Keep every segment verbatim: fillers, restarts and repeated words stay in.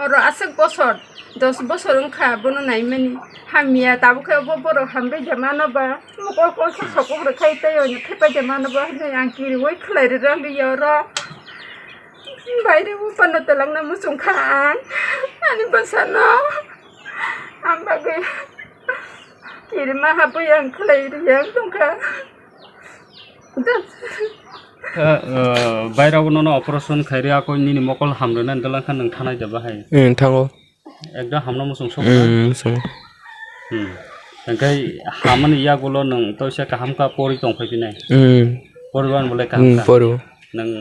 Oro aswk bosor, dos bosor wngkha bono naimani. Hamya tabukhe bo borok hambai de mano ba, mokol kol khe sokok rwkhai tei oino thepai de mano ba hinwi ang kiriui khlai rwrang liya oro. Baire o pano twlangna muchung kha ang ani bwsano. Ang bagwi kirima habwi ang khlai rwya wng tongkha. Khe, uh, bairao nono operation khairi ako nini mokol hamrwna dwlang kha nwng thanai da bahai? Nwng thango. Ekdom hamno muchung sok. Hmm, muchung. Hmm. Hingke hamani yagulo nwng toisa kaham kha pori tong phai pinai. Hmm. Poriban bole kaham kha. Hmm, poro. Nwng,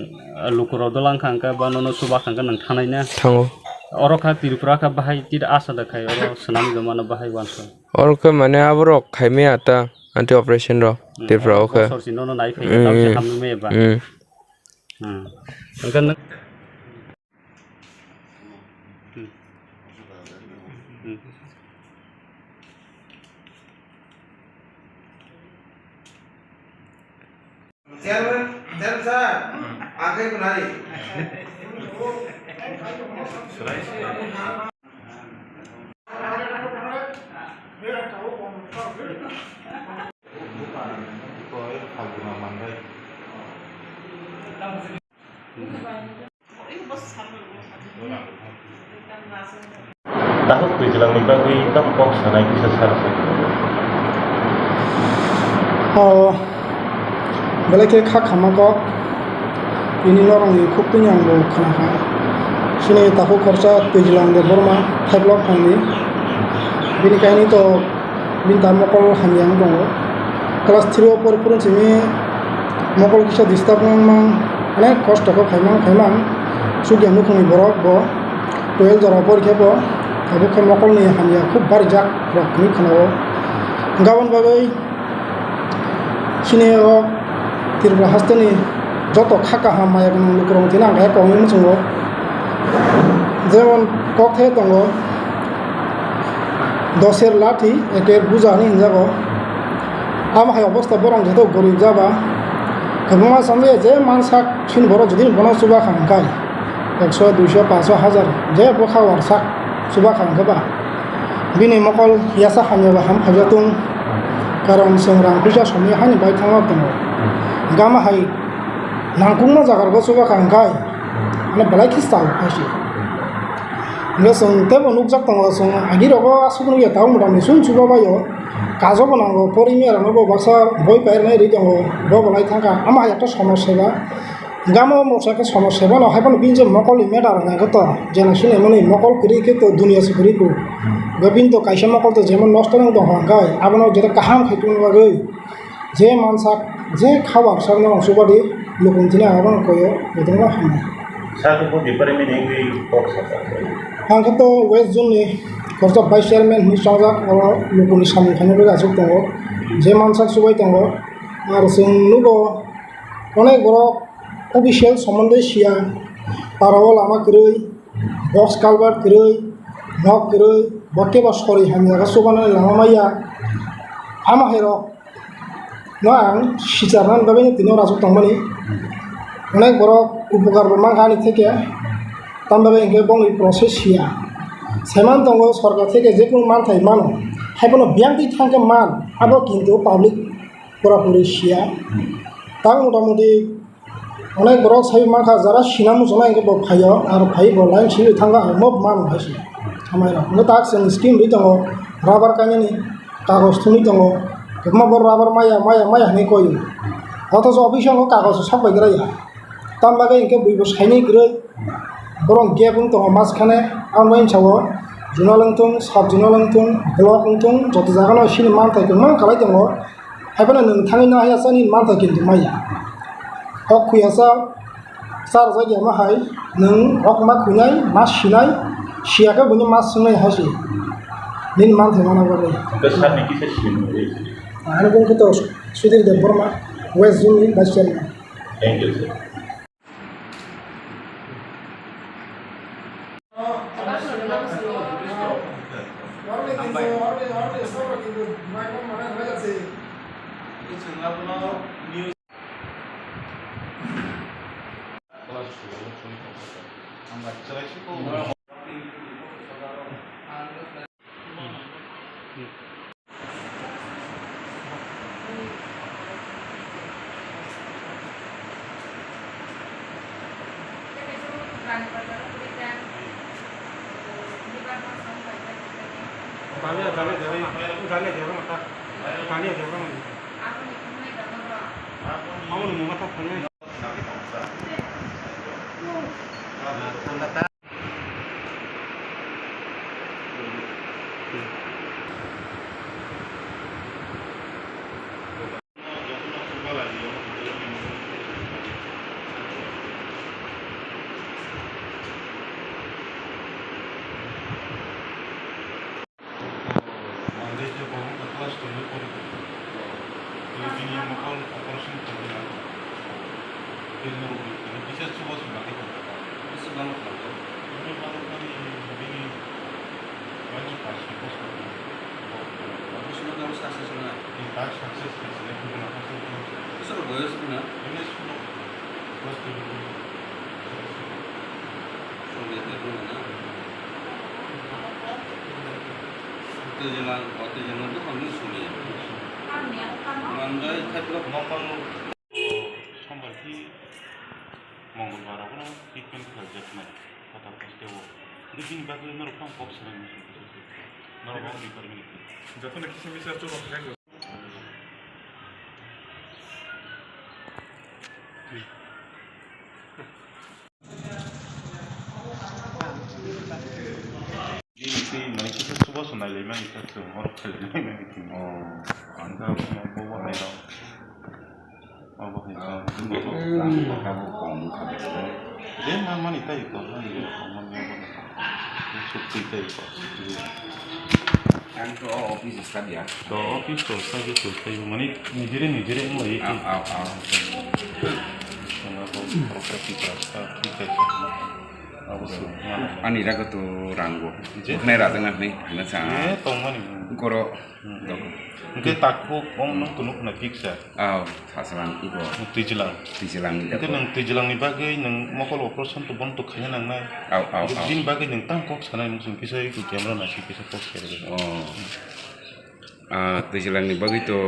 uh, lukurok dwlang kha hingke ba nono chuba kha hingke nwng thanai na. Thango. Oro kha Tripura kha bahai tir asa da khai oro swnam joma no bahai wansa. Oro khe mane aborok khaimaya ta anti operation rok. Hmm, Tripura o khe. Bosor si nono nai phai Hmm, tau se hmm. Hamni me ba. Hmm. Hmm. Hingke nwng Chairman, chairman sir, ang khe kunai. Takhuk twijlangni bagwi tamo kok sanai kisa sa rwkha. O belai khe kha khama kok, tini norokni khuk tini ang bo khna kha. Chini takhuk khorsa Twijlang Debbarma, Thaiblok thangni. Bini kainwi to bini da mokol hamya wng tongo. Class three o pori phuru simi mokol kisa disturb wng mang, onek kosto khe phaimang phaimang. Chukya nukhungni borok bo twelve jora pori khe bo tabuk khe mokolni hamya khub barijak rok hinwi khna-o. Gabon bagwi chini o Tripura hasteni joto kha kaham maya gwnang lukurok tini ang khe kokni muchungo. Jemon kok the tongo, "Doser lathi, eker buja" hinwi hinjago. Amo hai obosta borok joto gorib jaba. Kwbangma samjaya je mansak chini borok jodi bono chuba kha hwnkhai ekso, duiso, paanso, hajar, je bwkha warsak chuba kha hwnkhe ba bini mokol yasa hamya ba ham khaijak tung. Karon chwng rang puisa somwi hani bai thangma tongo. Gama hai nangkukma jaga rok chuba kha hwnkhai, mane belai khe chao hai se. Hwnkhe chwng teibo nukjak tongo, chwng agi rogo aswk nukya tabuk motamoti chwng chuba bai o. Kajo bo nango, pori mera no bo baksa boi pairwnai ri tongo, bo bo lai thangkha. Ama hai ekta somosa ba. Gamo mosa khe somosa ba no, hai phano bini je mokol ni matter hwnka khe to, jena sini mani mokol kwrwi khe to duniya se kwrwi kho. Ba bini to kaisa mokol to jemon nosto wng tong hwnka, abono jeta kaham khai tongna bagwi. Je mansak, je khabar sakno rang subadi, lukun tini ang abono koyo, bodolno hamya. Sakhe bo department ni wngwi kok sakha. Ang khe to West Zone ni khoroksa vice chairman hinwi chongjak, oro lukuni samung khaina bagwi achuk tongo. Je mansak subai tongo, aro chwng nugo onek borok official somondo siya, para o lama kwrwi, box culvert kwrwi, nok kwrwi, bo kebo sori hamya khe chubanani lama maya. Ama hai rok no ang sicharnani bagwi no tini oro achuk tongmani. Onek borok upokar bo mankha ani theke, tamni bagwi hinkhe bongni process siya. Saiman tongo sorkar theke jekunu manthai mano, haiphano biyang twi thangkhe man, abo kintu public pura puri siya. Tang motamoti onek borok sai mankha jara sina muchunai hinkhe bo phaio, aro phai bo line simi thangkha, ang bo mano hai se. Hamai rok. Hwnkhe tak chwng scheme ri tongo, rubber kainani. Kagoj thumwi tongo. Kwbangma borok rubber maya, maya, maya hinwi koi. Othocho office o kagoj sok bai gra ya. Tam bagwi hinkhe buibo sainwi kwrwi. Borok gap wng tongo mas khane. Ang bai sao zonal wng thung, sub zonal wng thung, block wng thung, joto jaga no sini manthai kwbangma kalai tongo. Haiphano nwng thangwi nahaya chani manthai kintu maya. Kok khuya sa. Char jagya ma hai, nwng hok ma khwinai, ma sinai, siya khe buini ma swngnai hai se. Nini manthai mana bagwi. Hwnkhe sir ni kisa sini. Ani bung khe to Sudhir Debbarma, West Zone ni Vice Chairman. Thank you, sir. Dale, dale, dale, dale, dale, mata. Dale, dale, mata. Amo ni mama tak kanya. Manjai je bo wngkha class twelve o pori tongo. Tei bini mokol operation khaina. Tei norok ni kisa chubachu nangkhe tongo. Bwswk bangma khlaio? Bini bangmani bini waisa pash bosor. Bwswk bangma success wngnai? Tei pash success khe se bini haste khe. Bwswk boyos wngna? Bini sulo class twelve o pori. Songya khe wngna? Twijlang, o twijlang no buphang nung sumi ya. Manjai khaipilok nokol. Sombar ki Mongolbar rogo no treatment khlai jaknai. Kota poste o. Bini bagwi norok phang kok sanai muchung kisa se. Norok o department ni. Jotono kisa misa chubak khlai. Bini twi mane kisa chubachu nailaimani khe chwng oro khailailaimani twi. Oh. Ang khe abo bo bahai rok. Abo hai khe. Ang bo kha bo kong kha de. De ma mani tai ko, mani ko, mani ko. Sukti tai ko. Ang to office start ya. To office to start to start mani nijere nijere mo ye. Aw, aw, aw. Sana ko property trust ka, ki kaisa. Ani raga to rango. Je. Buknai rajang na hwnwi hwnwi sa. Eh, tongmani. Goro. Hmm. Dok. Hwnkhe takhuk wng nung tunuk na fix sa. Aw, sasalang iko. Twijlang. Twijlang ni. Hwnkhe dok. Nung twijlang ni bagwi nung mokol operation to bon to khaina nangnai. Aw, aw, aw. Bini bagwi nung tang kok sanai nung sung kisa iko camera na si kisa kok kere. Oh. Ah, twijlangni bagwi to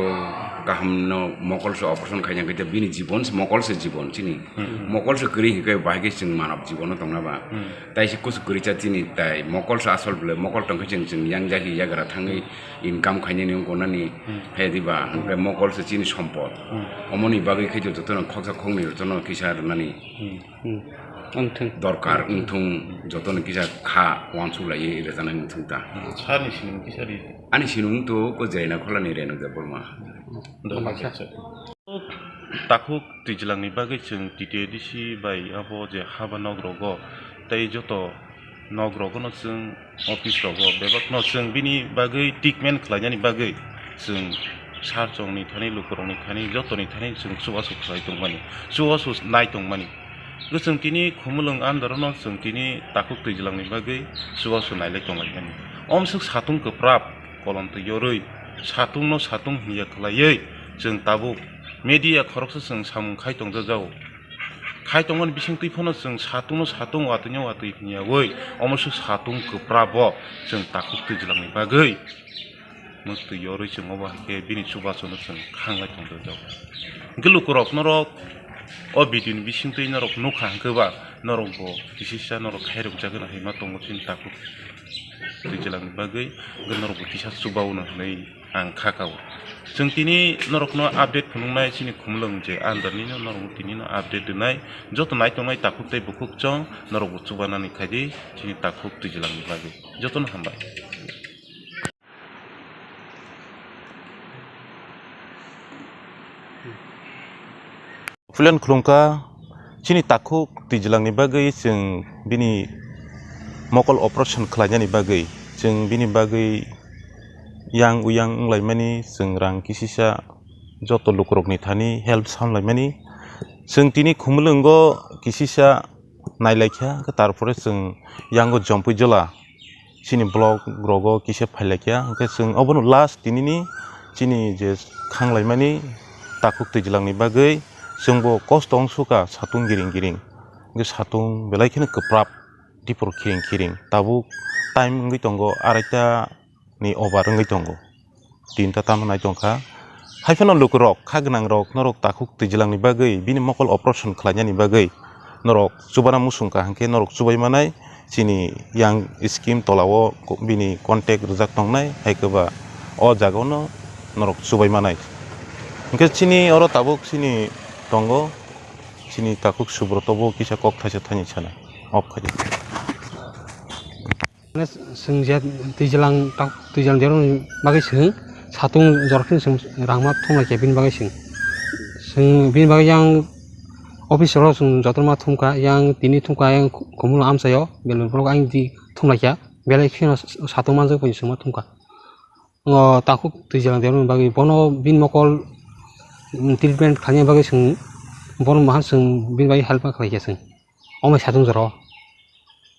kaham no mokol se operation khaina khe bini jibon se mokol se jibon chini. Hmm. Mokol se kwrwi hinkhe bahai khe chwng manav jibono tongna ba. Hmm. Tai se kusu kwrwi cha chini tai mokol se asol bwle mokol tongkhe chwng chwng yang jagi yagra thangwi income khainani wngkha nani Hmm. hai di ba hinkhe mokol se chini sompot. Hmm. Omoni bagwi khe jotono khoksa khoknwi jotono kisa rwnani. Hmm. Hmm. Ang thung. Dorkar wngthung jotono kisa kha uansuk laiwi rwjaknai wngthung ta. Hmm. Sani sinung kisa ri. Ani sinung to ko Jaina Kholani Renu Debbarma. Debbarma. Takhuk twijlangni bagwi chwng T T A D C bai abo je haba nok rogo tei joto nok rogono chwng office rogo bebakno chwng bini bagwi treatment khlainani bagwi chwng sar chongni thani lukurokni thani jotoni thani chwng chubachu khlai tongmani, chubachu nai tongmani. Chwng tini Khumulwng under no chwng tini takhuk twijlangni bagwi chubachu nailai tonglaimani. Omswk satung kwprap kolom twi yorwi satungno satung hinya khlaiwi chwng tabuk media khoroksa chwng samung khai tongjajago. Khai tongmani bisingtwi phano chwng satungno satung watwino watwi hinyawi omswk satung kwprap bo chwng takhuk twijlangni bagwi. Mwktwi yorwi chwng obo hai khe bini chubachuno chwng khanglai tongjago. Hwnkhe lukurok norok o video ni bisingtwi norok nukha hwnkhe ba norok bo kisisa norok khairokjagwi no hinma tongo chini takhuk twijlangni bagwi, hwnkhe norok bo kisa chubao no hinwi ang kha kao. Chwng tini norokno update phunuknai chini Khumulwng je under nino norokno tinino update rwnai. Joto naitongnai takhuk tei bukhuk chwng norok bo chubanani khaidi chini takhuk twijlangni bagwi. Jotono hambai. Pulen khulumkha chini takhuk twijlangni bagwi chwng bini mokol operation khlainani bagwi chwng bini bagwi yang uyang wnglaimani chwng rang kisisa joto lukurokni thani help samlaimani chwng tini Khumulwngo kisisa nailaikha, hwnkhe tarpore chwng yango Jompui Jola chini block rogo kisa phailaikha, hwnkhe chwng obono last tinini chini je khanglaimani takhuk twijlangni bagwi chwngbo kosto wngsukha satung giring giring, hwnkhe satung belai kheno kwprap dipor khiring khiring, tabuk time wngwi tongo araita ni over wngwi tongo. Tinta tamo nai tongkha. Haiphano lukurok, kha gwnangrok norok takhuk twijlangni bagwi, bini mokol operation khlainani bagwi norok chubana muchungkha, hwnkhe norok chubai manai, Chini yang scheme tola o ko-, bini contact rijak tongnai, hai khe ba o jaga o no norok chubai manai. Hwnkhe chini oro tabuk chini tongo, chini takhuk Subroto bo kisa kok thaisa thani sana off khai. Mane chwng je twijlang tak twijlang derokni bagwi chwng satung jorokhe chwng rangma thumlaikha bini bagwi chwng. Chwng bini bagwi yang office oro chwng jotono ma thumkha, yang tini thumkha yang Khumulwng amchaio, belai borok ayang di thumlaikha, belai kheno satung manjak bai chwngma thumkha. O takhuk twijlang derokni bagwi bono bini mokol, mm, treatment khlaina bagwi chwng bono mahan chwng bini bagwi help ma khlaikha chwng. Omo satung jora o.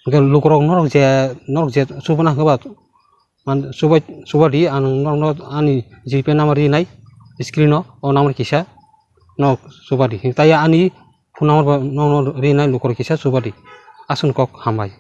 Hwnkhe lukurok norok je, norok je chubana hwnkhe ba, man, chubai, chuba di, ang norokno ani G Pay number rinai, screen o, o number kisa, norok chuba di. Tai ani phone number bo norokno rinai, lukurok kisa chuba di. Aswkni kok hambai.